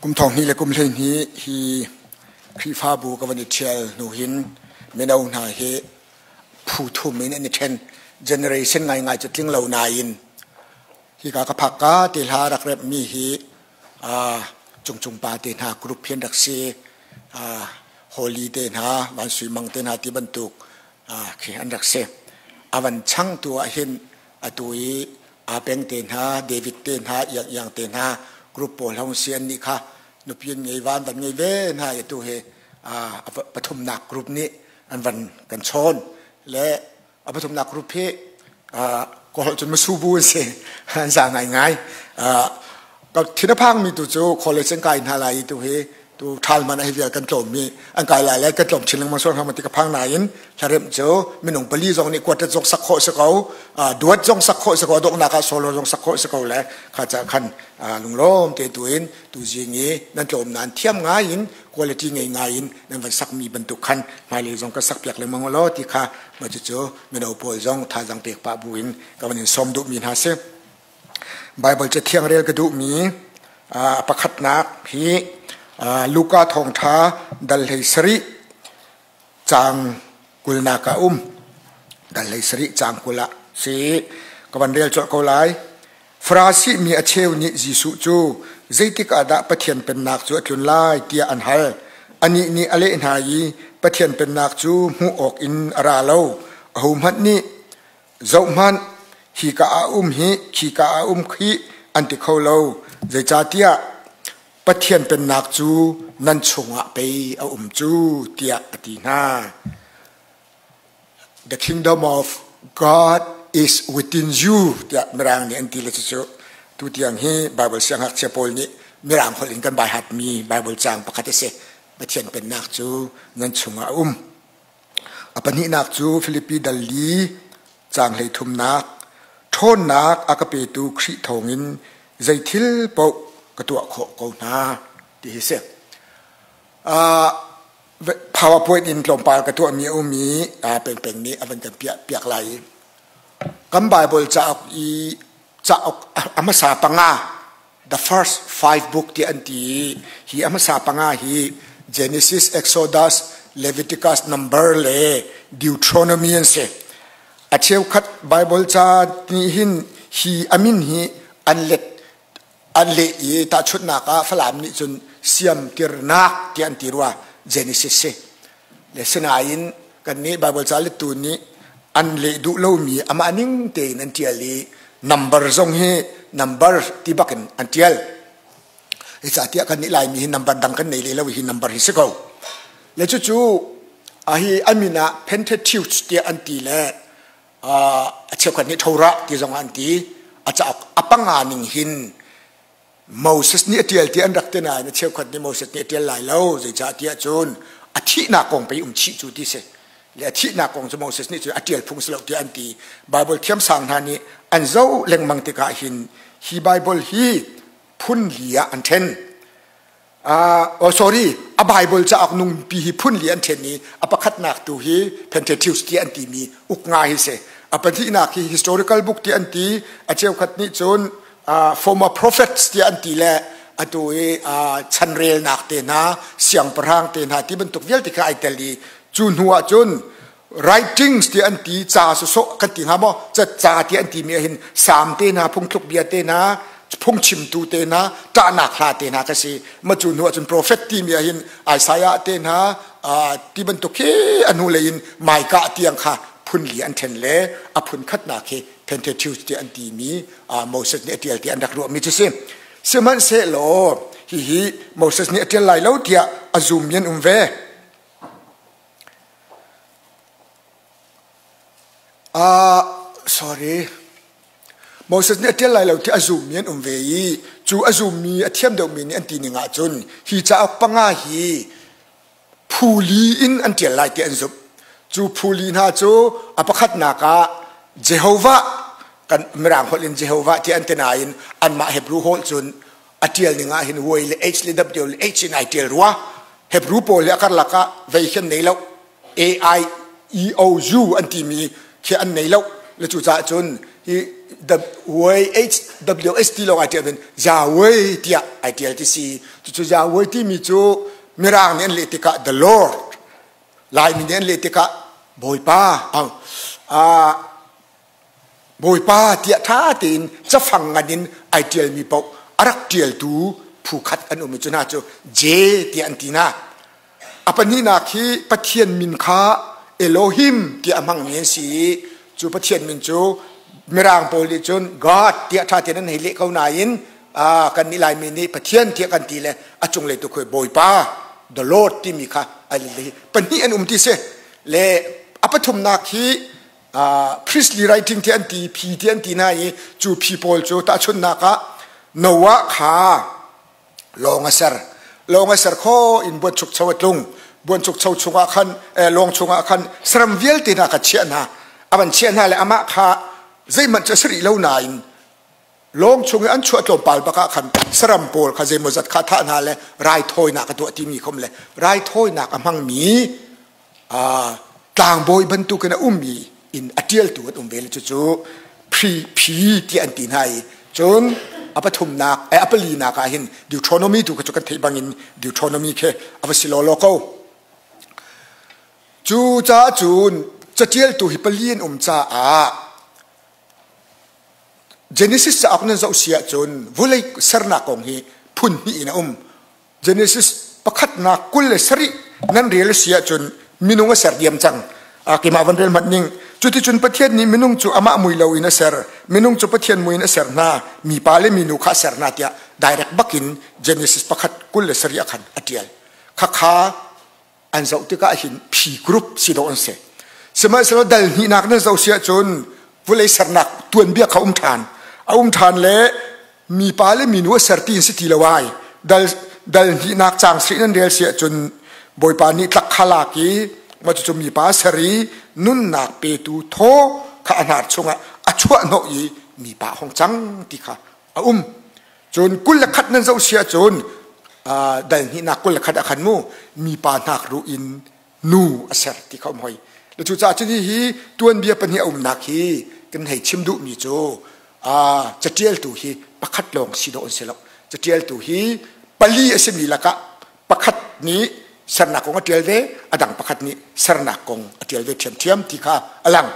Kum thong hnih le kum 12 hi Khrihfabu ka van i ṭhial hnu hin mino hna hi phu thum in an i ṭhen. Generation ngaingai cu tling lo nain hika ka phak ka te hla rak remhmi hi cungcung pa te hna group hin rak si. Holy te hna, Van Sui Mang te hna ti bantuk khi an rak si. A van changtu ah hin atu i aa peng te hna, David te hna, Iang Iang te hna group pawl hong si an nih kha nupi an ngei van van ngei ve hna i atu hi pathumnak group nih an van kan chawn le a pathumnak group hi kawlholh cun masubu an si an za ngaingai. Ka thin a phangmi tu cu college an kai hna lai i tu hi tu ṭhal man ah hi vial kan tlawm mi an kai lai le kan tlawm chin lengmang sual hnga ti ka phang nain hlaremh cu minung pali zong nih quartet zong sak khawh si ko, duet zong sak khawh si ko, donghnak ah solo zong sak khawh si ko le kha ca khan lunglawm te tu in tu zing i nan tlawm nan thiam ngai in quality ngei ngai in nan van sak mi bantuk khan hmailei zong ka sak piak lengmang law ti kha ma cu mino pawl zong thazang pek pah bu in ka van in sawm duh mi hna si. Baibal Cathiang rel ka duhmi pakhatnak hi Luka Thawngṭha dal 17 caang 20 ah a um. Dal 17 caang 20 ah si ka van rel colh ko lai. Farasi mi a cheu nih Jesuh cu zeitik ah dah Pathian Pennak cu a tlun lai tiah an hal. Anih nih a leh hna i Pathian Pennak cu hmuh awk in a ra lo. Ahohmanh nih Zohhmanh, hika ah um hi, khika ah um khi an ti kho lo. Zeicahtiah Pathian Pennak cu nan chungah pei a um cu, tiah a ti hna. The kingdom of God is within you, tiah Mirang nih an ti le cucu tutiang hi Bible siangngakchia pawl nih Mirang holh in kan baihatmi Bible caang pakhat a si. Pathian Pennak cu nan chungah a um. A pahnihnak cu Filipi dal li caang 33 ṭhawnnak a ka petu Khrih thawngin zei thil paoh ka tuah khawh ko hna ti hi si. PowerPoint in tlawmpal ka tuahmi a um i pengpeng nih a van kan piah piak lai i kan Bible cauk i cauk a hmasa panga, the first five book ti an ti i hi a hmasa panga hi Genesis, Exodus, Leviticus, Number le Deuteronomy an si. A cheukhat Bible ca nih hin hi a min hi an let an leh i tahchunhnak ah Falam nih cun siamtirnak ti an ti rua, Genesis si. Le sinain kan nih Bible ca lettu nih an leh duh lomi amah ning tein an ṭial i number zong hi number ti bak in an ṭial. Zeicahtiah kan nih Laimi hi number dang kan nei le lo hi number hi si ko. Le cucu a hi a min ah Pentateuch tiah an ti le a cheukhat nih Torah ti zong an ti. A cauk a panga ning hin Moses nih a ṭial ti an rak ti nain a cheukhat nih Moses nih a ṭial lai lo, zeicahtiah cun a thihnak kong pei um chih cu ti si le a thihnak kong cu Moses nih cun a ṭial phung si lo tiah an ti. Bible thiamsang hna nih an zoh lengmang tikah hin hi Bible hi phun li ah an ṭhen. Oh, sorry, a Bible cauk nungpi hi phun li an ṭhen i a pakhatnak tu hi Pentateuch ti an timi uk nga hi si. A pahnihnak hi historical book ti an ti. A cheukhat nih cun former prophets ti an ti le atu i chanrelnak te hna, siangpahrang te hna ti bantuk vialte kha ai tel i cu hnu ah cun writings ti an ti, ca sawsawh kan ti hnga maw, ca ti an timi ah hin Salm te hna, phungthluk bia te hna, phungchimtu te hna, ṭahnak hla te hna ka si. Ma cu hnu ah cun prophet timi ah hin Isaiah te hna ti bantuk khi a hnu lei in Micah tiang kha phun li an ṭhen le a phun khatnak hi Pentateuch ti an timi Moses nih a ṭial ti an rak ruahmi cu si. Sihmanhsehlaw hihi Moses nih a ṭial lai lo tiah a zummi an um ve. Sorry. Moses nih a ṭial lai lo ti a zummi an um ve i cu a zummi a thiam deuhmi nih an ti ning ahcun hi cauk panga hi phu li in an ṭial lai ti an zumh. Cu phu li hna cu a pakhatnak ah Jehovah, kan Mirang holh in Jehovah ti an ti nain anmah Hebrew holh cun a ṭial ning ah hin Y le H le W le H in ai ṭial rua. Hebrew pawl le a karlak ah vei khi an nei lo. A I E O U an timi khi an nei lo. Le cucaah cun hi W H W H ti lawng ai ṭial in Yahweh tiah ai ṭial ti si. Cucu Yahweh timi cu Mirang nih an leh tikah the Lord, Laimi nih an leh tikah Bawipa, Bawipa tiah ṭha tein cafang ngan in ai ṭialmi paoh a rak ṭialtu phu khat an um i cu hna cu J tiah an ti hna. A pahnihnak hi Pathian min kha Elohim tiah a hmangmi an si i cu Pathian min cu Mirang pawl nih cun God tiah ṭha tein an hei leh ko nain kan nih Laimi nih Pathian tiah kan ti le a cunglei tu khi Bawipa the Lord timi kha ai le pahnih an um ti si le a pathumnak hi priestly writing ti an ti phi ti an ti hna i cu phi pawl cu tahchunhnak ah Noah kha lawng a ser lawng a ser kho in buanchukcho a tlung buanchukcho chungah khan lawng chungah khan saram vialte hna kha chiah hna a van chiah hna le amah kha zeihmanh cu a si rih lo nain lawng chung i an chuah tlawmpal bak ah khan saram pawl kha zeimawzat kha thah hna le raithawinak a tuah timi khom le raithawinak a hmangmi tlangbawi bantukin a ummi in a ṭialtu an um ve le cucu phi phi tiah an ti hna i cun a pathumnak a palinak ah hin Deuteronomy tu kha cu kan theih bangin Deuteronomy khi a va si lawlaw ko. Cu caah cun caṭialtu hi pali an um caah Genesis cauk nan zoh si ahcun vulei sernak kong hi phun hnih in a um. Genesis pakhatnak 27 nan rel a si ahcun minung a ser diam cang. Keimah van rel hmanh ning. Cuticun Pathian nih minung cu amah mui lo in a ser. Minung cu Pathian mui in a ser hna. Mipa le minu kha a ser hna tiah direct bakin Genesis pakhat 27 ah khan a ṭial. Khakha an zoh tikah hin phi group si dawh an si. Sihmanhsehlaw dal hnihnak nan zoh si ahcun vulei sernak tuanbia kha um ṭhan. A um ṭhan le mipa le minu a ser ti in si ti lo ai. Dal, dal hnihnak caang sih nan rel si ahcun Bawipa nih tlak kha lak i mah cucu mipa a ser i nunnak petu thaw kha a hnar chungah a chuah hnawh i mipa a hong cang ti kha a um. Cun 21 nan zoh si ahcun dal hnihnak 21 ah khan mu mipa hnak ruh in nu a ser ti kha um hoi. Le cucaah cun hihi tuanbia pahnih a umnak hi kan hei chim duhmi cu catialtu hi pakhat lawng si dawh an si lo. Catialtu hi pali a simi lakah pakhat nih sernak kong a ṭial ve, a dang pakhat nih sernak kong a ṭial ve ṭhiamṭhiam ti kha a lang.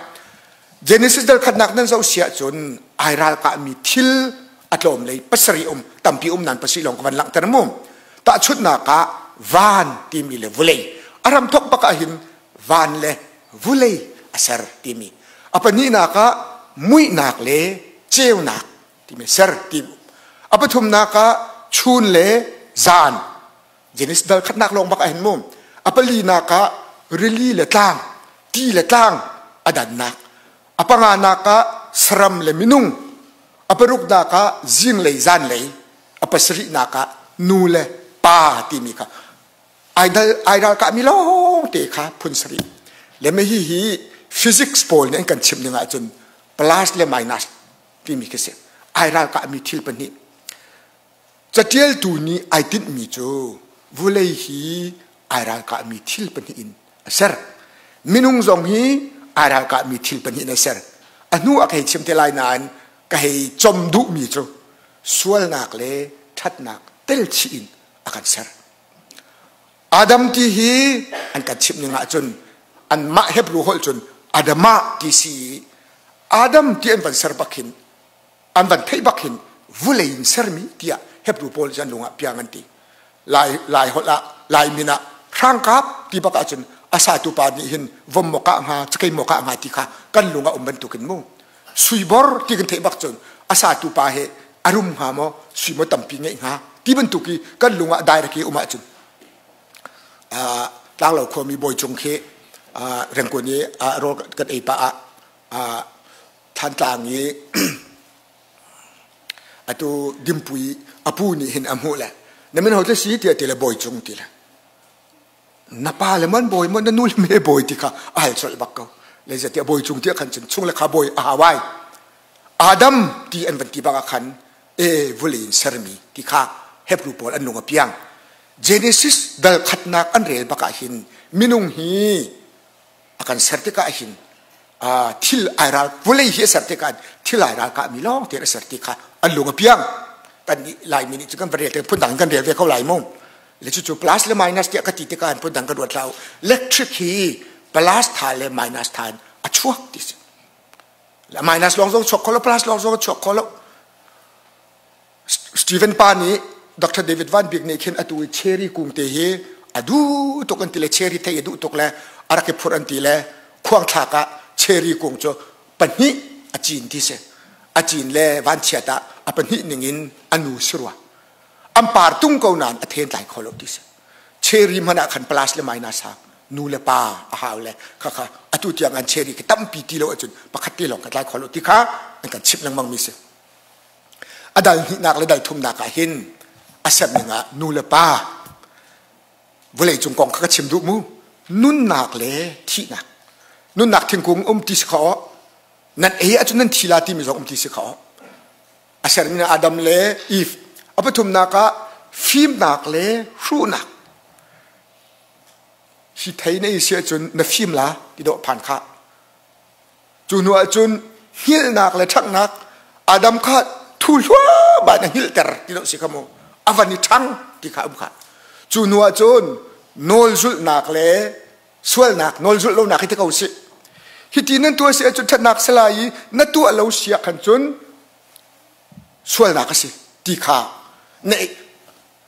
Genesis dal khatnak nan zoh si ahcun ai ralkahmi thil a tlawm lei pasarih um tampi um nan pasarih lawng ka van langhter mu. Tahchunhnak ah van timi le vulei a ram thok bak ah hin van le vulei a ser timi a pahnihnak ah muihnak le ceunak timi ser ti a pathumnak ah chun le zan Genesis dal khatnak lawng bak ah hin mu a palinak ah rili le tlang ti le tlang a dannak a panganak ah saram le minung a paruknak ah zinglei zanlei a pasarihnak ah nu le pa timi kha ai dal ai ralkahmi lawng te kha phun sarih le mah hi hi physics pawl nih an kan chimh ning ahcun plus le minus timi khi si ai ralkahmi thil pahnih Catialtu nih ai tinhmi cu vulei hi ai ralkahmi thil pahnih in a ser. Minung zong hi ai ralkahmi thil pahnih in a ser. A hnu ah ka hei chim te lai nain ka hei com duhmi cu sualnak le ṭhatnak tel chih in a kan ser. Adam ti hi an kan chimh ning ahcun anmah Hebrew holh cun Adamah ti si i Adam ti an van ser bak hin an van theih bak hin vulei in sermi tiah Hebrew pawl cu an lung ah piang an ti. Lai, Lai holh ah, Lai min ah hrangkap ti bak ahcun a satu pa nih hin vom maw kah hnga, cakei maw kah hnga ti kha kan lung ah um bantukin mu. Suibor ti kan theih bak cun a satu pa he a rum hnga maw, sui maw tampi ngeih hnga ti bantuk i kan lung ah direct i um ahcun tlanglo khuami bawi cung khi rengkun i rawl kan ei pah ah Thantlang i atu Dimpui a pu nih hin a hmuh le na min ho te si tiah ti le bawi cung ti le na pa le man bawi maw na nu le me bawi ti kha a hal colh bak ko le zatiah bawi cung tiah khan cun chung le kha bawi a hawai Adam ti an van ti bak ah khan e vulei in sermi ti kha Hebrew pawl an lung a piang Genesis dal khatnak an rel bak ah hin minung hi a kan ser tikah hin. Thil ai ral vawlei hi a ser tikah thil ai ral kahmi lawng te a ser ti kha an lung a piang. Kan nih Laimi nih cu kan va rel te phundang kan rel ve ko lai mu. Le cucu plus le minus tiah ka ti tikah phundang ka ruat hlah. Electric hi plus tha le minus tha in a chuak ti si. Minus lawng zong chuak kho lo, plus lawng zong chuak kho lo. Stephen pa nih Dr. David Van Bik nih khin atu i cherry kung te hi a duh tuk an ti le cherry thei a duh tuk le a rak i phurh an ti le khuangthlak ah cherry kung cu pahnih a cin ti si. A cin le vanchiat ah a pahnih ning in a nu si rua. An par tung ko nain a then tlai kho lo ti si. Cherry hmanh ah khan plus le minus ha nu le pa a hau le khakha atu tiang an cherry khi tampi ti lo ahcun pakhat te lawng ka tlai kho lo ti kha an kan chimh lengmang mi si. A dal hnihnak le dal thumnak ah hin a serning ah nu le pa vawleicung kong kha ka chim duh mu. Nunnak le thihnak. Nunnak thingkung um ti si kho nan ei ahcun nan thi la timi zong um ti si kho. A sermi Adam le Eve. A pathumnak ah fimnak le hruhnak. Hi thei na i si ahcun na fim la ti dawh phan kha. Cu hnu ahcun hngilhnak le ṭhanghnak Adam kha thu hluahmah in a hngilhter ti lo si kha mu. A van i ṭhang ti kha um kha. Cu hnu ahcun nawl zulhnak le sualnak nawl zulh lonak hi ti ko sih. Hiti nan tuah si ahcun ṭhatnak si lai i na tuah lo si ah khan cun sualnak a si ti kha na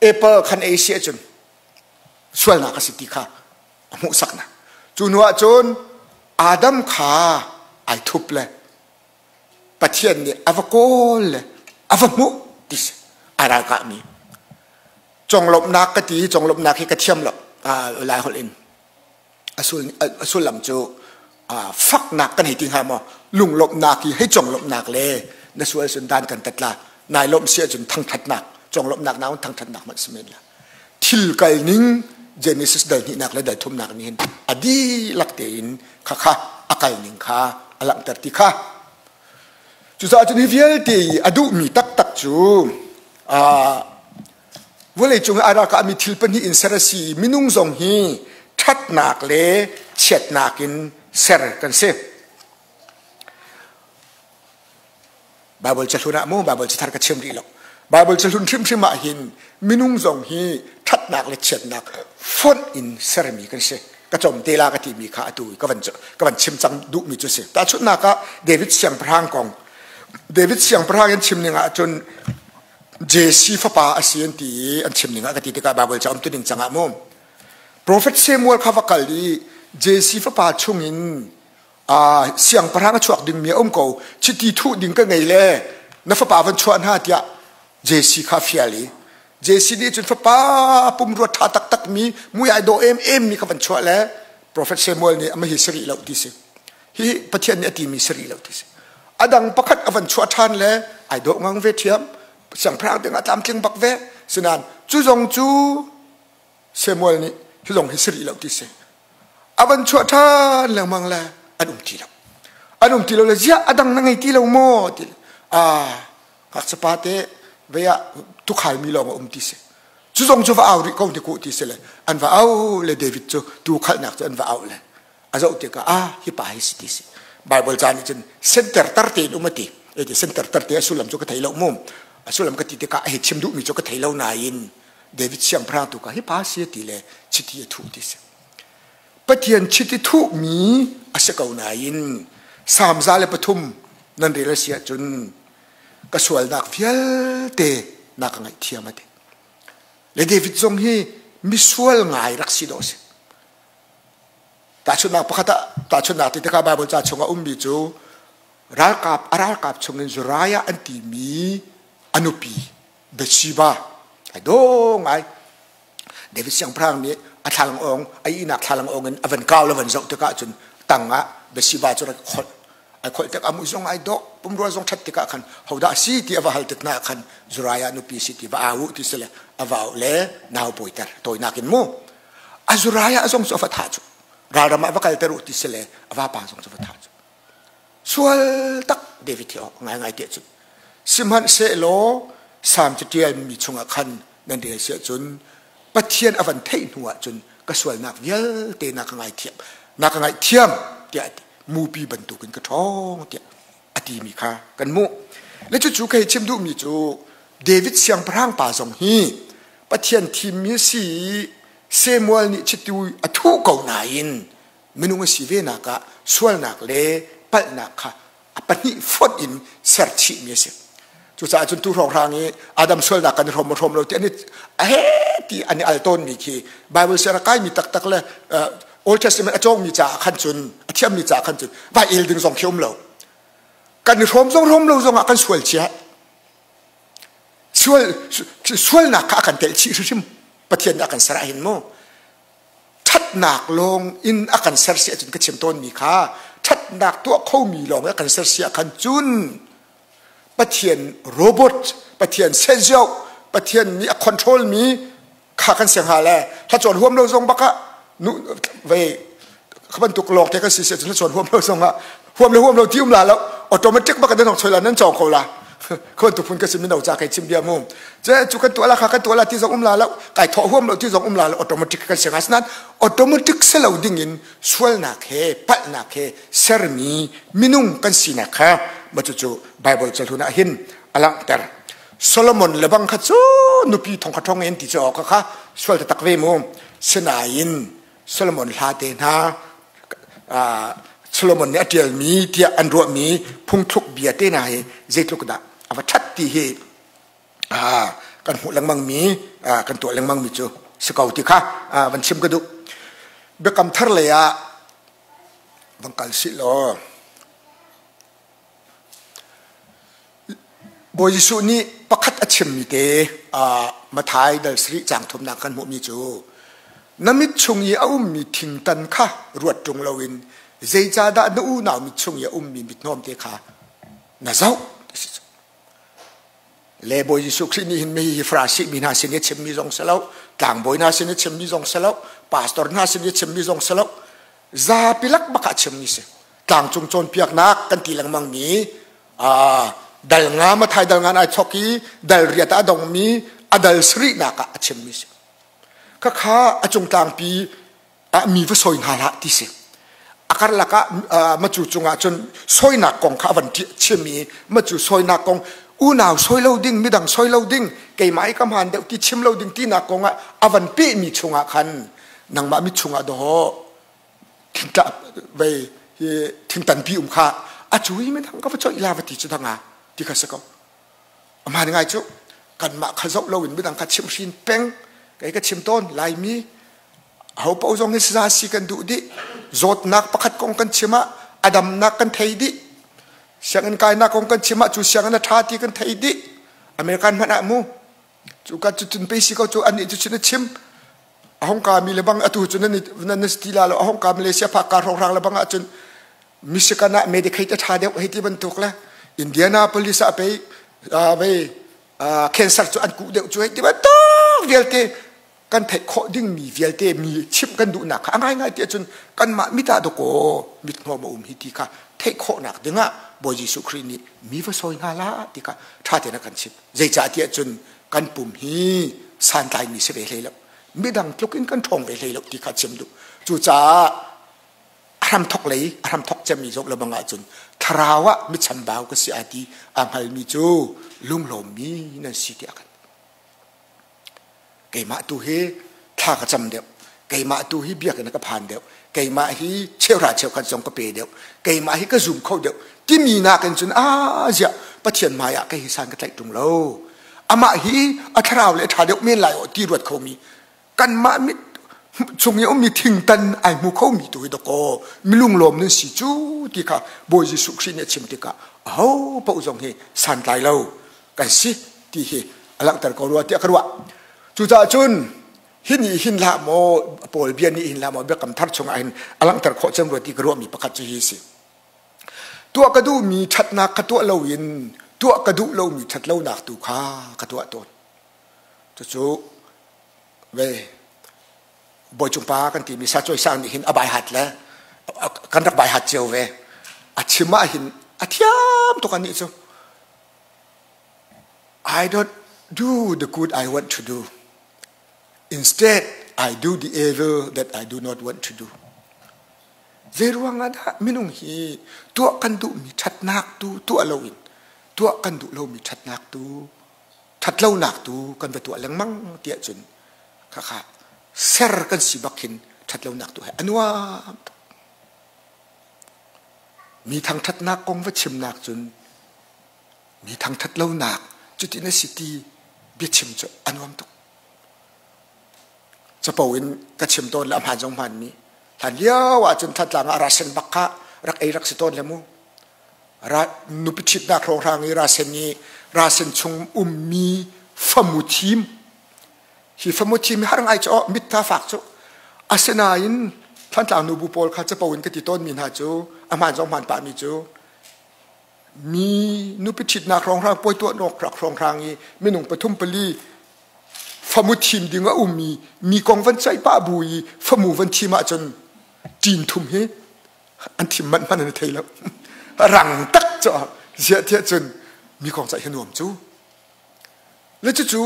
apple khan ei si ahcun sualnak a si ti kha a hmuhsaknak. Cu hnu ahcun Adam kha ai thup le Pathian nih a va kawl le a va hmuh ti si ai ralkahmi. Conglawmhnak ka ti conglawmhnak hi ka thiam lo Lai holh in. A sullam cu faknak kan hei ti hnga maw lunglawmhnak hi hei conglawmhnak le na sual cun dan kan tat la nai lawmh si ahcun thangthatnak conglawmhnak naun thangthatnak hmanh si men la. Thil kal ning Genesis dal hnihnak le dal thumnak nih hin a dihlak tein khakha a kal ning kha a langhter ti kha. Cucaah cun hi vialte i a duhmi taktak cu vawleicung i a rakahmi thil pahnih in ser a si i minung zong hi ṭhatnak le chiatnak in ser kan si. Baibal cahlun ah mu Baibal cathar ka chim rih lo. Baibal cahlun hrimhrim ah hin minung zong hi ṭhatnak le chiatnak fonh in sermi kan si. Ka com te la ka timi kha atu ka van ka van chim cang duhmi cu si. Tahchunhnak ah David siangpahrang kong. David siangpahrang in chim ning ah cun Jesse fapa a si an ti i an chim ning ah ka ti tikah Baibal ca um tuning cang ah mu. Prophet Samuel kha va kal i Jesse fapa chungin siangpahrang a chuak dingmi a um ko chiti thuh ding ka ngei le na fapa van chuah hna tiah Jesse kha fial i Jesse nih cun fapa pumrua ṭha taktak mi mui ai dawh em em mi kha van chuah le Prophet Samuel nih ama hi si rih lo ti si hi Pathian nih a timi si rih lo ti si a dang pakhat a van chuah ṭhan le ai dawh ngang ve ṭhiam siangpahrang ding ah tlamtling bak ve sinan cu zong cu Samuel nih hi zong hi si rih lo ti si a van chuah ṭhan lengmang le an um ti lo an um ti lo le ziah a dang na ngei ti lo maw ti a ngakchapa te vei ah tukhal mi lawng a um ti si cu zong cu va au rih ko ti ku ti si le an va au le David cu tu khalnak cu an va au le a zoh tikah ah hi pa hi si ti si Bible ca nih cun senter tar tein um a ti ti senter tar te a sullam cu ka thei lo mu a sullam ka ti tikah a hi chim duhmi cu ka thei lo nain David siangpahrang tu ka hi pa si ti le chiti a thuh ti si Pathian chiti thuhmi a si ko nain Salm 103 nan rel a si ahcun ka sualnak vialte na ka ngaihthiam a ti le David zong hi misual ngai rak si dawh si tahchunhnak pakhat ah tahchunhnak ti tikah Bible ca chungah ummi cu ralkap a ralkap chungin Uriah an timi a nupi Bathsheba ai daw ngai David siangpahrang nih a thlalang awng a ihnak thlalang awng in a van kau le van zoh tikah cun tang ah Bathsheba cu rak kholh ai kholh tik a mui zong ai dawh pumrua zong ṭhat tikah khan hodah si ti a va hal tik na khan Uriah nupi si ti va au ti si le a va au le nau pawiter tawinak in mu a Uriah zong cu a va thah cu ralram ah va kalter u ti si le a vapa zong cu va thah cu Sual tak David hi awk ngaingai te cu. Sihmanhsehlaw Salm catialmi chungah khan nan rel si ahcun Pathian a van theih hnu ahcun ka sualnak vialte na ka ngaithiam na ka ngaihthiam tiah a ti. Mupi bantukin ka ṭhawng tiah a timi kha kan hmuh. Le cucu ka hei chim duhmi cu David siangpahrang pa zong hi Pathian thimmi a si i Samuel nih chiti a thuh ko nain minung a si ve nak ah sualnak le palhnak kha a pahnih fonh in ser chihmi a si. Cucaah cun tu hrawnghrang i Adam sualnak kan i hrawm hrawm lo ti an i a he ti an i al tawnmi khi Bible siar a kaimi taktak le Old Testament a cawngmi caah khan cun a thiammi caah khan cun vai el ding zong khi um lo. Kan i hrawm zong hrawm lo zong ah kan sual chia. Sual sualnak kha a kan telh chih hrimhrim Pathian nih a kan ser ah hin mu. Ṭhatnak lawng in a kan ser si ahcun ka chim tawnmi kha ṭhatnak tuah khomi lawng in a kan ser si ah khan cun Pathian robot, Pathian sehzioh, Pathian nih a control mi kha kan si hnga le thlacawn huam lo zong bak ah nu vei kha bantuk lawng te kan si si ahcun thlacawn huam lo zong ah huam le huam lo ti um la lo automatic bak nan choi la nan cawng ko la kha bantuk phun ka si mino ca kai chim bia mu ce cu kan tuah la kha kan tuah la ti zong um la lo kai thawh huam lo ti zong um la lo automatic kan si hnga sinan automatic si lo ding in sualnak he palhnak he sermi minung kan sinak kha ma cucu Bible calhun ah hin a langhter Solomon le bang kha cu nupi thong kha thong in ti cu awk kha sual taktak ve mu sinain Solomon hla te hna Solomon nih a ṭialmi tiah an ruahmi phungthluk bia te hna hi zeitluk dah a va ṭhat ti hi kan hmuh lengmang mi kan tuah lengmang mi cu si ko ti kha van chim ka duh. Biakam thar lei ah van kal sih law Bawi Jesuh nih pakhat a chimmi te Matthai dal sarih caang thumnak kan hmuhmi cu na mit chung i a ummi thingtan kha ruat ṭung loin zeicahdah na unau mit chung i a ummi mithnawm te kha na zoh ti si cu. Le Bawi Jesuh Khrih nih hin hihi Farasi mi hna sin i chimmi zong si lo, tlangbawi hna sin i chimmi zong si lo, pastor hna sin i chimmi zong si lo, zapi lak bak ah chimmi si. Tlangcung cawnpiaknak kan ti lengmang mi dal nga Mathai dal nga ai chok i dal riat ah a dongmi a dal sarihnak ah a chimmi si. Khakha a cung tlangpi ah mi va sawi hna hlah ti si. A karlak ah macu cungah cun sawinak kong kha a van chim i macu sawinak kong unau sawi lo ding midang sawi lo ding keimah i ka hmaan deuh ti chim lo ding tinak kong ah a van pehmi chungah khan nangmah mit chungah dawh thingtla vei hi thingtanpi um kha a cu i midang ka va coih la va ti cu dang ah ti kha si ko. Ahmaan ngai cu kanmah kha zoh loin midang kha chimhhrin peng kei ka chim tawn Laimi aho paoh zong hi saza si kan duh dih zawtnak pakhat kong kan chim ah a damnak kan thei dih sianginn kainak kong kan chim ah cu sianginn a ṭha ti kan thei dih American hmanh ah mu cu ka cu cun pe si ko cu anih cu cun a chim a hong ka mi le bang atu cu nan nan ti la lo a hong ka Malaysia phak ka hrawnghrang le bang ah cun Michigan ah Medicaid a ṭha deuh hei ti bantuk le Indianapolis ah pei vei cancer cu an kuh deuh cu hei ti bantuk vialte kan theih khawh dingmi vialte mi chimh kan duhnak kha a ngaingai ti ahcun kanmah mit ah dakaw mithnawm a um hi ti kha theih khawhnak dingah Bawi Jesuh Khrih nih mi va sawi hna hlah ti kha ṭha tein a kan chimh. Zeicah tiah cun kan pum hi santlaimi si ve hlei lo midang tluk in kan ṭhawng ve hlei lo ti kha chim duh. Cucaah a hramthok lei a hramthok cemmi zoh le bang ahcun thlarau ah michambau ka si aa ti aa hngalmi cu lunglawmmi nan si tiah kan keimah tu hi thla ka cam deuh keimah tu hi biakinn ka phan deuh keimah hi cheuhra cheukhat zong ka pe deuh keimah hi ka zum kho deuh timi nakin cun a ziah Pathian hmai ah kei hi san ka tlaih ṭung lo amah hi a thlarau le a ṭha deuh men lai aw ti ruat khomi kanmah mit chung i ummi thingtan ai hmu khomi tu hi dakaw milunglawm nan si cu ti kha Bawi Jesuh Khrih nih a chim tikah aho paoh zong hi santlai lo kan si ti hi a langhter ko rua tiah ka ruah. Cucaah cun hi nih hin hlah maw Paul bia nih hin hlah maw biakam thar chungah hin a langhter khawh cem rua ti ka ruahmi pakhat cu hi si. Tuah ka duhmi ṭhatnak kha tuah loin tuah ka duh lomi ṭhatlonak tu kha ka tuah tawn. Cucu ve Bawicung pa kan timi sa cawi sang nih hin a bai hat le kan rak bai hat cio ve. A chim ah hin a thiam tuk anih cu. I don't do the good I want to do. Instead, I do the evil that I do not want to do. Zeiruang ah dah minung hi tuah kan duhmi ṭhatnak tu tuah loin tuah kan duh lomi ṭhatnak tu ṭhatlonak tu kan va tuah lengmang tiah cun khakha ser kan si bak khin ṭhatlonak tu he a nuam tuk. Mi thangṭhatnak kong va chimnak cun mi thangṭhat lonak cuti na si ti biachim cu a nuam tuk. Capo in ka chim tawn le a hmaan zong hmaanmi hlan lio ahcun Thantlang ah rasen bak kha rak ei rak si tawn le mu. Ra, nupi ṭhitnak hrawnghrang i rasen i rasen chung ummi famu thim hi famu thim hi har ngai cu aw mit tha fak cu asinain Thantlang nubu pawl kha capo in ka ti tawnmi hna cu a hmaan zong hmaan pahmi cu mi nupi ṭhitnak hrawnghrang puai tuah rak hrawnghrang i minung pathum pali famu thim ding a ummi mi kong van ceih pah bu i famu van thim ahcun ṭin thum hi an thim manh hmanh an thei lo rang tak cu ziah tiah cun mi kong ceih hi nuam cu le cucu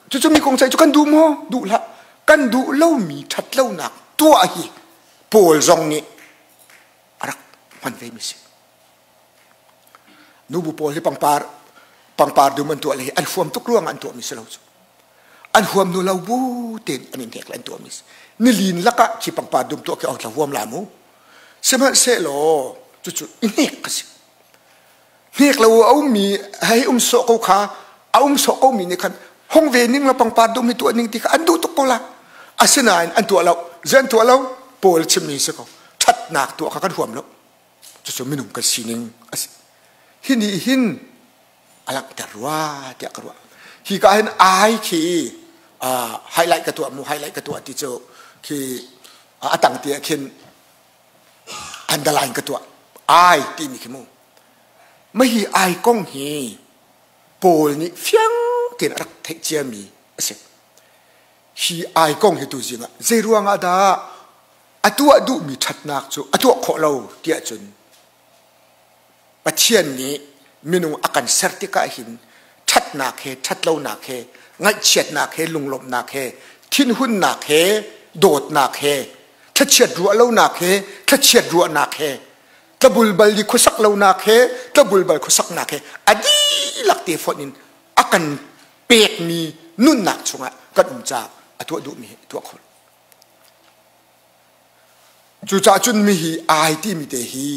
cucu mi kong ceih cu kan duh maw duh hlah kan duh lomi ṭhat lonak tuah hi Paul zong nih a rak hman ve mi si Nubu pawl hi pangpar pangpar dum an tuah le hi an huam tuk ruang an tuahmi si lo cu. An huam nu lo bu tein an in hnek le an tuahmi si. Nilin lakah khi pangpar dum tuah khi ong thla huam la mu. Sihmanhsehlaw cucu i hnek ka si. Hnek lo a ummi hei um sawh ko kha a um sawh ko mi nih khan hong ve ning la pangpar dum hi tuah ning ti kha an duh tuk ko la. Asinain an tuah lo. Zei an tuah lo? Paul chimmi si ko. Ṭhatnak tuah kha kan huam lo. Cucu minung kan sining a si. Hi nih hin a langhter rua tiah ka ruah. Hi ka hin ai khi highlight ka tuah mu highlight ka tuah ti cu khi a tang ti ah khin underline ka tuah ai timi khi mu. Mah hi ai kong hi Paul nih fiang tein a rak theih ciami a si. Hi ai kong hi tu zing ah zei ruang ah dah a tuah duhmi ṭhatnak cu a tuah khawh lo tiah cun Pathian nih minung a kan ser tikah hin ṭhatnak he ṭhatlonak he ngaihchiatnak he lunglawmhnak he thinhunnak he dawtnak he thlachiat ruah lonak he thlachiat ruahnak he tlabulbal i khuasak lonak he tlabulbal khuasaknak he a dihlak te fonh in a kan pekmi nunnak chungah kan um caah a tuah duhmi hi tuah kho Cucaah cun mi hi ai timi te hi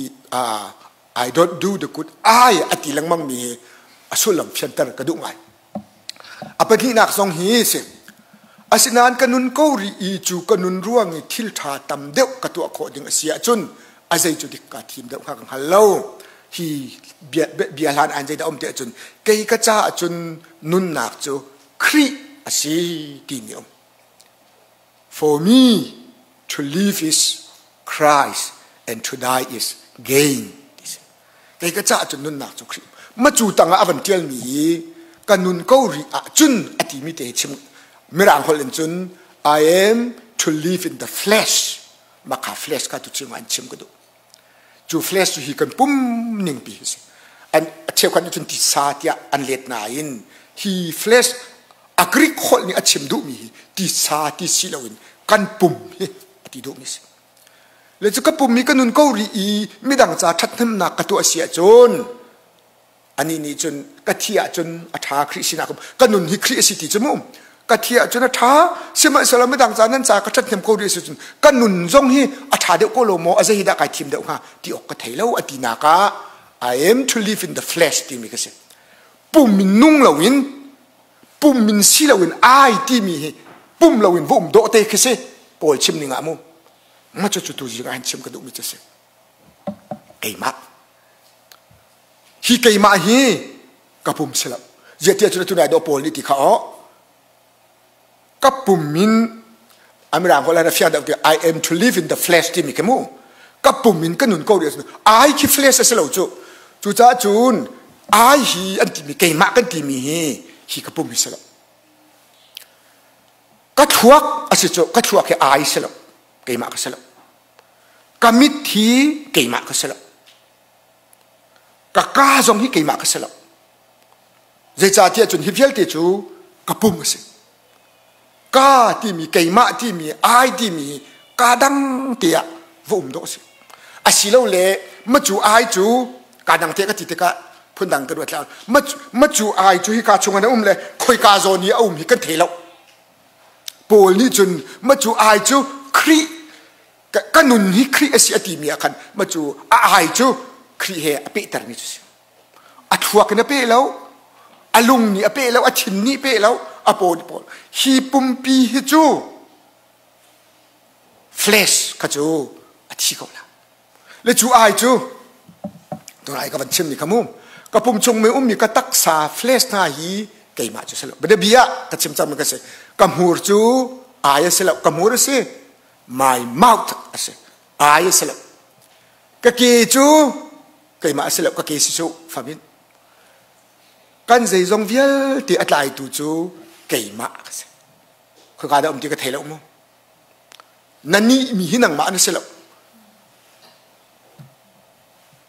I don't do the good ai a ti lengmang mi hi a sullam fianter ka duh ngai. A pahnihnak zong hi si. Asinain ka nun ko rih i cu ka nun ruang i thil ṭha tam deuh ka tuah khawh ding a si ahcun a zei cu dik kaa thim deuh hnga ka hngal lo. Hi bia, bia hlan an zeidah um ti ahcun kei ka caah cun nunnak cu Khrih a si timi um. For me to live is Christ and to die is gain. Kei ka caah cun nunnak cu Khrih. Ma cu tangah a van tialmi hi ka nun ko rih ahcun a timi te chim mirang holh in cun I am to live in the flesh. Maka flesh kha tu chim an chim ka duh. Cu flesh cu hi kan pum ningpi hi si. An cheukhat nih cun tisa tiah an let nain hi flesh a Greek holh nih a chim duhmi hi tisa ti si loin kan pum hi a ti duhmi si. Le cu ka pum hi ka nun ko rih i midang ca ṭhathnemnak ka tuah si ahcun Anih nih cun ka thi ahcun a ṭha Khrih sinah ka nun hi Khrih a si ti cu mu ka thi ahcun a ṭha sihmanhsehlaw midang ca nan ca ka ṭhathnem ko rih a si cun ka nun zong hi a ṭha deuh ko lo maw a zei hi dah kai thim deuh hnga ti awk ka thei lo a tinak ah I am to live in the flesh timi ka si pum in nung loin pum in si loin ai timi hi pum loin va um dawh te khi si Paul chim ning ah mu ma cu cu tu zing ah hin chim ka duhmi cu si keimah Hi keimah hi ka pum si lo. Ziah cun atu nai dawh Paul nih ti kha aw ka pum in Amirang holh a fiang deuh ti I am to live in the flesh timi khi mu ka pum in ka nun ko rih ai khi flesh a si lo cu cucaah cun ai hi an timi keimah kan timi hi hi ka pum hi si lo ka thluak a si cu ka thluak hi ai si lo keimah ka si lo ka mit hi keimah ka si lo Ka ka zong hi keimah ka si lo. Zeicahtiah cun hi vialte cu ka pum a si. Ka timi, keimah timi, ai timi ka dang te ah va um dawh a si. Asilole macu ai cu ka dang te ka ti tikah phundang ka ruat la. Macu ai cu hika chung ah um le khoika zawn i a um hi kan thei lo. Paul nih cun macu ai cu Khrih ka nun hi Khrih a si a timi ah khan macu a ai cu Khrih he a pehtermi cu si. A thluak in a peh lo, a lung nih a peh lo, a thin nih peh lo, a paw nih paw. Hi pumpi hi cu flesh kha cu a thi ko la. Le cu ai cu tunai ka van chim ni kha mu. Ka pum chung mi ummi ka taksa flesh hna hi keimah cu si lo. Bianabia ka chim cang mi ka si. Ka hmur cu ai a si lo. Ka hmur a si. My mouth a si. Ai a si lo. Ka ke cu keimah a si lo. Ka ke si cu famin. Kan zeizong vialte a tlaitu cu keimah ka si. Khoika dah um ti ka thei lo mu. Na nih mi hi nangmah na si lo.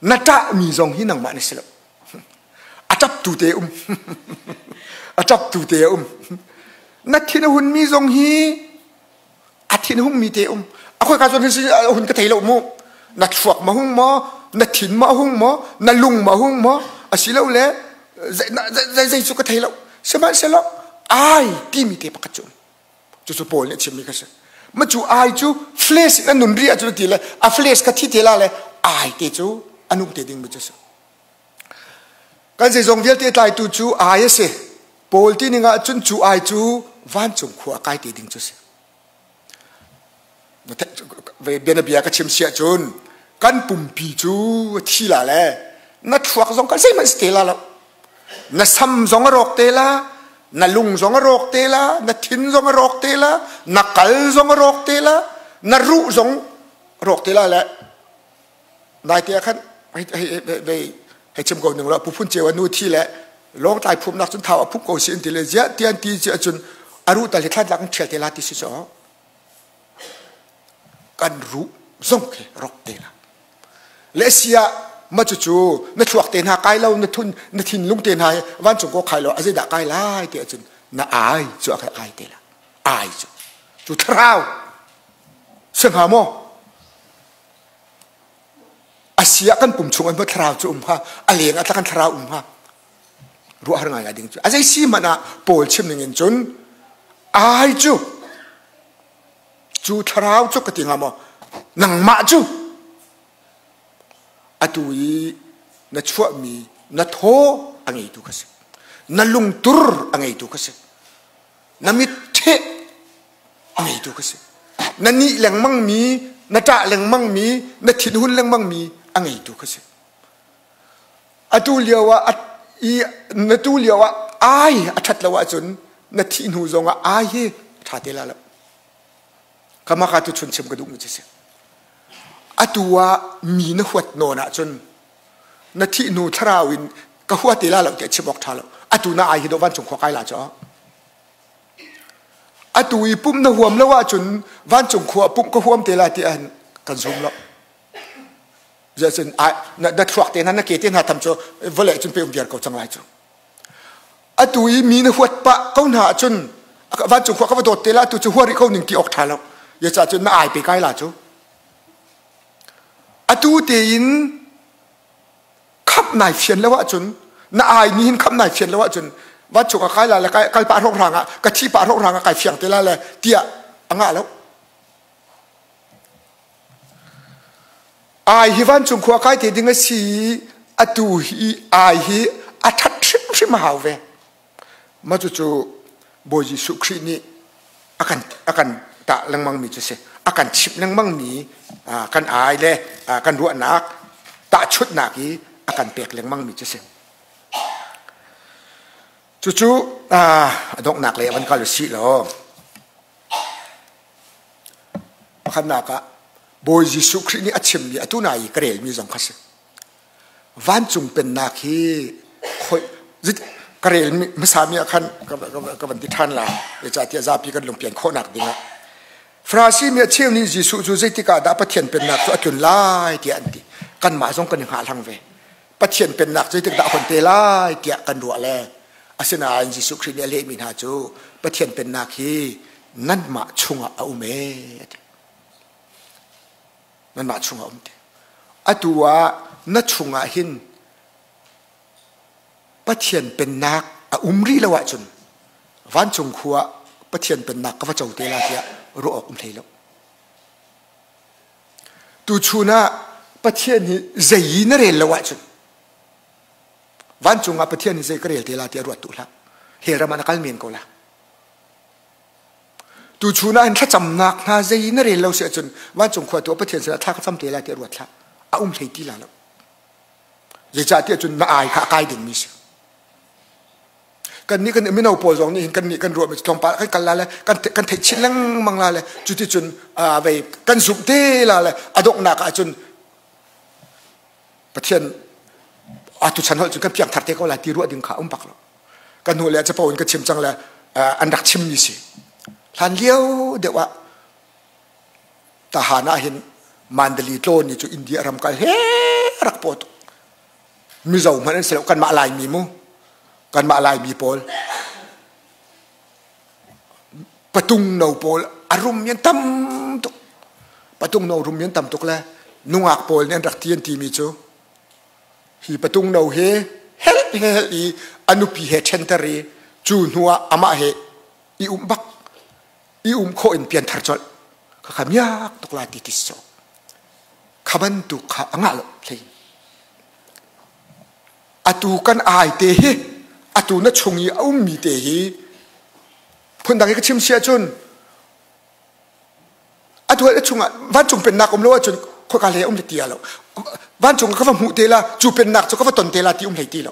Na ṭah mi zong hi nangmah na si lo. A ṭaptu te um. A ṭaptu te a um. Na thin a hun mi zong hi a thin hung mi te um. A khoika zawn hin a hun ka thei lo mu. Na thluak ma hung maw? Na thin ma hung maw? Na lung ma hung maw? Asilole zei zei cu ka thei lo. Sihmanhsehlaw ai timi te pakhat cu um. Cucu Paul nih a chimmi kha si. Ma cu ai cu flesh in a nun rih ahcun ti le a flesh kha thi te la le ai te cu a nung te ding mi cu si. Kan zeizong vialte tlaitu cu ai a si. Paul ti ning ahcun cu ai cu vancung khua a kai te ding cu si. Bianabia ka chim si ahcun kan pumpi cu a thi la le na thluak zong kha zeihmanh si te la lo. Na sam zong a rawk te la, na lung zong a rawk te la, na thin zong a rawk te la, na kal zong a rawk te la, na ruh zong a rawk te la le naite ah khan hei chim ko ning law puphun ceu a nu thi le lawngtlai phumnak cun thau a phum ko si in ti le ziah tian ti ci ahcun a ruh tal hi thlan tlak in ṭhial te la ti si cu kan ruh zong khi rok te la le sia ma cu cu na thluak te hna kai lo na thun na thinlung te hna vancung ko khai lo a zeidah kai lai ti ahcun na ai cu a kai te la ai cu cu thlarau si hnga maw A si ah kan pum chung an thlarau cu um hnga, a leng ah kan thlarau um hnga. Ruah har ngai ding cu. A zei si hmanh ah Paul chim ning in cun ai cu cu thlarau cu ka ti hnga maw nangmah cu atu i na chuahmi na thaw a ngeitu kha si na lungtur a ngeitu kha si na mit ṭheh a ngeitu ka si na nih lengmang mi na ṭah lengmang mi na thinhun lengmang mi a ngeitu ka si atu lio ah i na tu lio ah ai a ṭhat lo ahcun na thih hnu zong ah ai hi ṭha te la lo kamaka tu chun chim ka duh mi cu si atu ah mi na huat nawn ahcun na thih hnu thlarau in ka hua te la lo tiah chim awk ṭha lo atu na ai hi do vancung khua kai la cu atu i pumh na huam lo ahcun vancung khua pumh ka huam te la tiah kan zum lo cun na thluak te hna na ke te hna tham cu vawlei cun pe um viar ko cang lai cu atu i mi na huat pah ko hna ahcun vancung khua ka va dawt te la tu cu hua rih ko ning ti awk ṭha lo ya cun na ai pe kai la cu Atu tein khamh nai fian lo ahcun na ai ni hin khamh nai fian lo ahcun vancung ah kai la le kal pah hrawkhrang ah ka thi pah hrawkhrang ah kai fiang te la le tiah a ngah lo. Ai hi vancung khua kai te ding a si i atu hi ai hi a ṭhat hrimhrim a hau ve. Mah cucu Bawi Jesuh Khrih nih a kan a kan tah lengmang mi cu si. A kan chimh lengmang mi kan ai le kan ruahnak tahchunhnak i a kan pek lengmang mi cu si. Cucu a donghnak lei van kal u sih law pakhatnak ah Bawi Jesuh Khrih nih a chimmi atu na i ka relmi zong kha si. Vancung pennak hi khoi ka rel hmasa mi ah khan ka van ti ṭhan la zeicahtiah zapi kan lungpian khawhnak dingah Farasi mi a cheu nih Jesuh cu zeitik ah dah Pathian pennak cu a tlun lai tiah an ti kanmah zong kan i hngahhlang ve Pathian pennak zeitik dah a hon te lai tiah kan ruah le asinain Jesuh Khrih nih a lehmi hna cu Pathian pennak hi nanmah chungah a um ee a ti nanmah chungah um ti. Atu ah na chungah hin Pathian pennak a um rih lo ahcun vancung khua Pathian pennak ka va co te la tiah ruah awk um hlei lo. Tuchun ah Pathian hi zei i na rel lo ahcun vancung ah Pathian hi zei ka rel te la tiah ruat tu hlah. Hell ram ah na kal men ko la. Tuchun ah hin thlacamnak hna zei na rel lo si ahcun vancung khua tu ah Pathian sinah thla ka cam te lai tiah ruat hlah. A um hlei ti la lo. Zeicahtiah cun na ai kha a kai dingmi si. Kan nih kan mino pawl zong nih hin kan nih kan ruahmi tlawmpal kan kal la le kan kan theih chin lengmang la le cuticun vei kan zumh te la le a donghnak ah cun Pathian atu chan holh cun kan piangthar te ko lai ti ruah ding kha um bak lo. Kan hnu le capo in ka chim cang le an rak chimmi si. Hlan lio deuh ah Tahan ah hin Mandali tlawn ni cu India ram kal he rak paw tuk. Mizo hmanh an si lo kanmah Laimi mu. Kanmah Laimi pawl patung no pawl a rum an tam tuk. Patung no rum an tam tuk le nungak pawl nih an rak ti an timi cu hi patung no he hel he hel i a nupi he ṭhenter i cu hnu ah amah he i um bak i um khawh in pianthar colh khakha miak tuk la ti ti so kha bantuk kha a ngah lo hlei atu kan ai te hi atu na chung i a ummi te hi phundang i ka chim si ahcun atu a chungah vancung pennak um lo ahcun khoika hlei um ti lo vancung ka va hmuh te la cu pennak cu ka va ton te la ti um hlei ti lo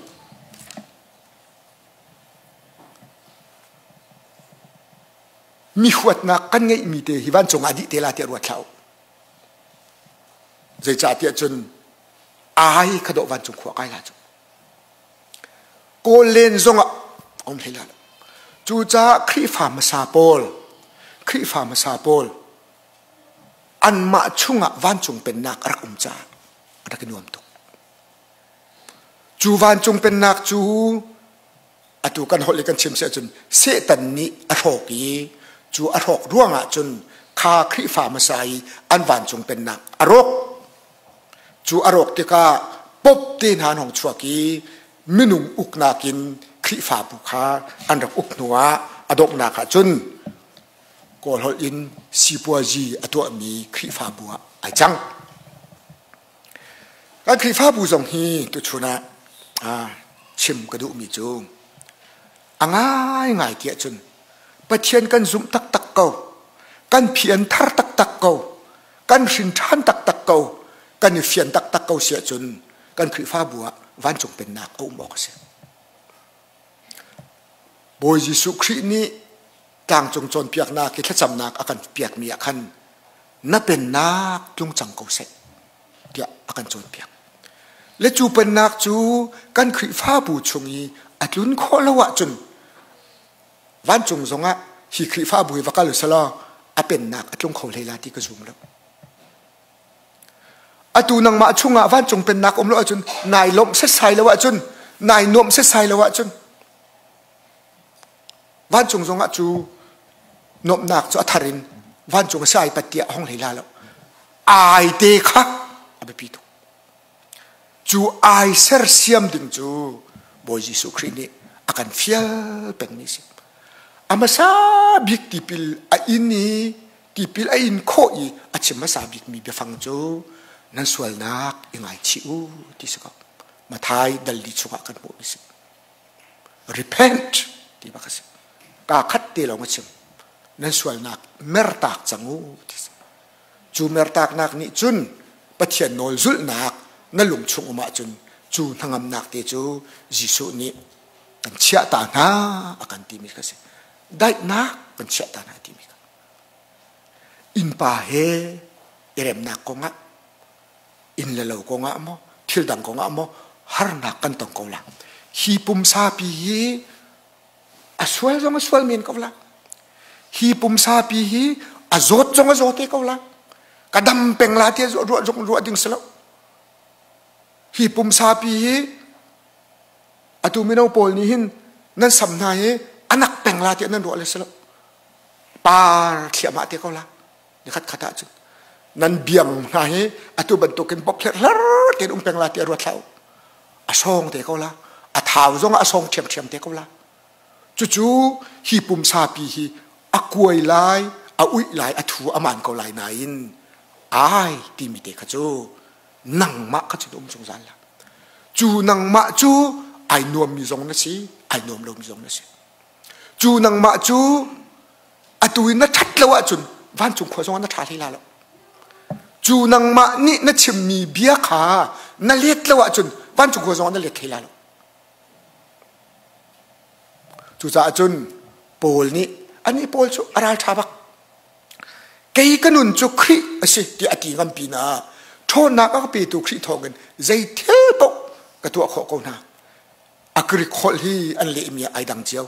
Mi huatnak kan ngeihmi te hi vancung ah dih te la tiah ruat hlah u. Zeicahtiah cun ai kha dawh vancung khua kai la cu. Kawl len zongah um hlei la lo. Cucaah Khrihfa hmasa pawl, Khrihfa hmasa pawl anmah chungah vancung pennak a rak um caah a rak i nuam tuk. Cu vancung pennak cu atu kan holh i kan chim si ahcun Satan nih a hrawk i cu a hrawk ruangah cun kha Khrihfa hmasa i an vancung pennak a rawk. Cu a rawk tikah Pope te hna an hong chuak i minung uknak in Khrihfabu kha an rak uk hnuah a donghnak ah cun Kawl holh in sipuazi a tuahmi Khrihfabu ah ai cang. Kan Khrihfabu zong hi tuchun ah chim ka duhmi cu a ngaingai tiah cun Pathian kan zumh taktak ko, kan phian thar taktak ko, kan hrin ṭhan taktak ko, kan i fian taktak ko si ahcun kan Khrihfabu ah vancung pennak a um awk a si. Bawi Jesuh Khrih nih tlangcung cawnpiaknak i thlacamnak a kan piakmi ah khan na pennak tlung cang ko seh tiah a kan cawnpiak. Le cu pennak cu kan Khrihfabu chung i a tlun khawh lo ahcun vancung zongah hi Khrihfabu hi va kal usalaw a pennak a tlung kho hlei la ti ka zum lo. Atu nangmah chungah vancung pennak um lo ahcun nai lawmh setsai lo ahcun nai nuamh setsai lo ahcun Vancung zongah cu nuamhnak cu a thar in vancung a si ai pat tiah a hong hlei la lo. Ai te kha a biapi tuk. Cu ai sersiam ding cu Bawi Jesuh Khrih nih a kan fial pengmi si. A hmasa bik tipil a in i tipil a in khawh i a chim hmasa bikmi biafang cu nan sualnak i ngaichih u ti si ko. Mathai dal li chungah kan hmuhmi si. Repent ti bak a si. Kaa khat te lawng a chim. Nan sualnak mertak cang u ti si. Cu mertaknak nih cun Pathian nawl zulhnak na lung chung um ahcun cu hnangamnak te cu Jesuh nih kan chiah ta hna a kan timi kha si. Daihnak kan chiah ta hna timi kha. Innpa he i remnak kongah inn le lo kongah maw thil dang kongah maw harnak kan tong ko la hi pumsa pi hi a sual zong a sual men ko la hi pumsa pi hi a zawt zong a zaw te ko la ka dam peng la ti ruah zong ruah ding si lo hi pumsa pi hi atu mino pawl nih hin nan sam hna hi anak peng la ti nan ruah le si lo par thliahmah te ko la nikhat khat ah cun. Nan biang hna hi atu bantukin bok hlerhler tein um peng la ti a ruat hlah u. A sawng te ko la. A thau zong ah a sawng ṭhiamṭhiam te ko la. Cucu hi pumsa pi hi a kuai lai, a uih lai, a thu a maan ko lai nain ai timi te kha cu nangmah kha cu na um zungzal la. Cu nangmah cu ai nuammi zong na si, ai nuam lomi zong na si. Cu nangmah cu atu in na ṭhat lo ahcun vancung khua zongah na ṭha hlei la lo. Cu nangmah nih na chimmi bia kha na let lo ahcun vancung khua zongah na let hlei la lo. Cucaah cun Paul nih anih Paul cu a ralṭha bak. Kei ka nun cu Khrih a si tiah a ti ngam pinah ṭhawnnak a ka petu Khrih thawngin zei thil paoh ka tuah khawh ko hna. A Greek holh hi an lehmi ah ai dang cio.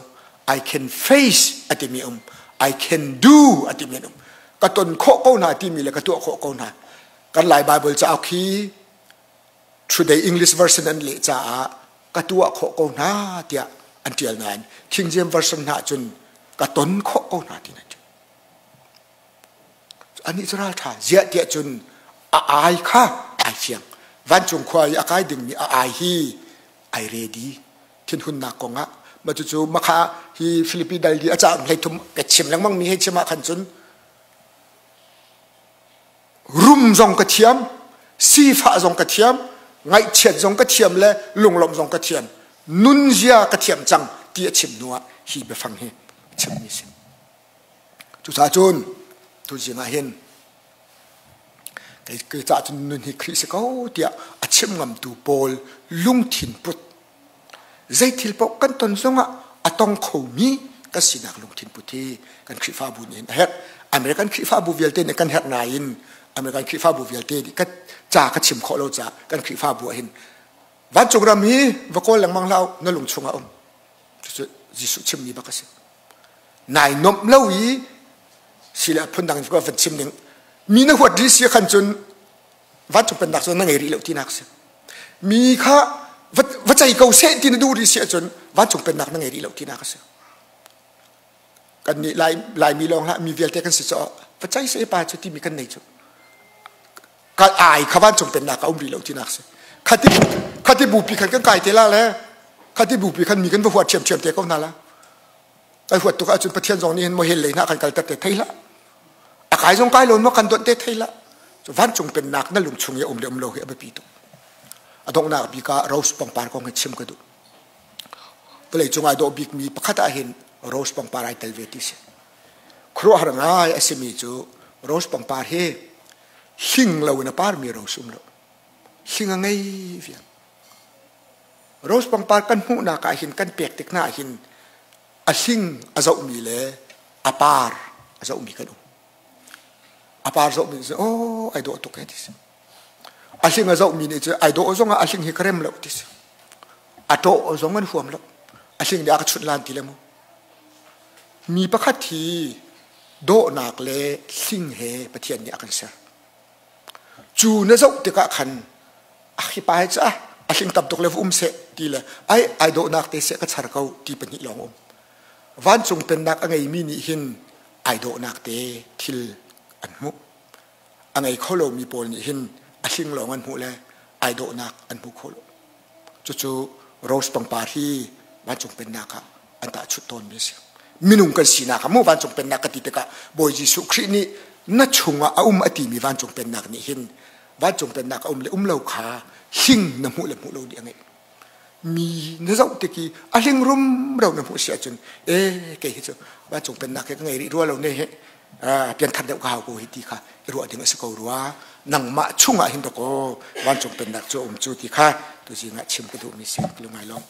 I can face a timi um. I can do a timi an um. Ka ton khawh ko hna timi le ka tuah khawh ko hna. Kan Lai Bible cauk hi Today English version an leh caah ka tuah khawh ko hna tiah an ṭial nain King James version hna cun ka ton khawh ko hna ti an ṭial. Anih cu ralṭha ziah tiah cun a ai kha ai fiang. Vancung khua i a kai dingmi a ai hi ai ready thinhunnak kongah ma cucu makha hi Philippi dal di a caang 13 ka chim lengmang mi hei chim ah khan cun rum zong ka thiam sifah zong ka thiam ngaihchiat zong ka thiam le lunglawmh zong ka thiam nunzia ka thiam cang ti a chim hnu ah hi biafang hi a chimmi si cucaah cun tuzing ah hin kei caah cun nun hi Khrih si ko tiah a chim ngamtu pawl lungthin put Zei thil paoh kan ton zongah a tong khomi kan sinak lungthin put hi kan Khrihfabu nih hin a herh. American Khrihfabu vialte nih kan herh nain American Khrihfabu vialte nih ka ca ka chim khawh lo caah kan Khrihfabu ah hin vancung ram hi va kawl lengmang hlah u, na lung chungah um. Cucu Jesuh chimmi bak a si. Nai nomh lo i sile phundang in van chim ding mi na huat rih si khan cun vancung pennak cu na ngei rih lo tinak si mi kha va cei ko seh ti na duh rih si ahcun vancung pennak na ngei rih lo tinak a si kan nih lai laimi lawng hlah mi vialte kan si caah va cei seh pa cu timi kan nei cu ka ai kha vancung pennak a um rih lo tinak si khati khati bupi khan kan kai te la le khati bupi khan mi kan va huat ṭhiamṭhiam te ko hna la Ai huat tuk ahcun Pathian zong nih hin mohel lei hna kan kalter te thei hlah. A kai zong kai lo ma kan donh te thei hlah. Vancung pennak na lung chung i um le um lo hi a biapi tuk. A donghnak bik ah rose pangpar kong hi chim ka duh. Vawlei cung ai dawh bikmi pakhat ah hin rose pangpar ai tel ve ti si. Khuaruahhar ngai a simi cu rose pangpar hi hling lo in a parmi rose um lo. Hling a ngei vial. Rose pangpar kan hmuhnak ah hin kan pek tik hna ah hin a hling a zohmi le a par a zohmi kan um. A par zohmi cu oh ai dawh tuk e ti si. A hling a zohmi nih cu ai dawh zong ah a hling hi ka rem lo ti si. A ṭawh zong an huam lo. A hling nih a ka chunh lan ti le mu. Mi pakhat hi dawhnak le hling he Pathian nih a kan ser. Cu na zoh tikah khan a hi pa hi cu ah a hling tam tuk le va um seh ti le ai ai dawhnak te seh ka char ko ti pahnih lawng um. Vancung pennak a ngeimi nih hin ai dawhnak te thil an hmuh. A ngei kho lomi pawl nih hin a hling lawng an hmuh le ai dawhnak an hmu kho lo. Cucu rose pangpar hi vancung pennak ah an tahchunh tawnmi a si. Minung kan sinak ah mu vancung pennak ka ti tikah Bawi Jesuh Khrih nih na chungah a um a timi vancung pennak nih hin vancung pennak a um le um lo kha hling na hmuh le hmuh lo nih a ngeih. Mi na zoh tik i a hling rumro na hmuh si ahcun e kei hi cu vancung pennak hi ka ngei rih rua lo ne hi pianthar deuh ka hau ko hi ti kha i ruah ding a si ko rua nangmah chungah hin dakaw vancung pennak cu a um cu ti kha tuzing ah chim ka duhmi si ka lungai lawm.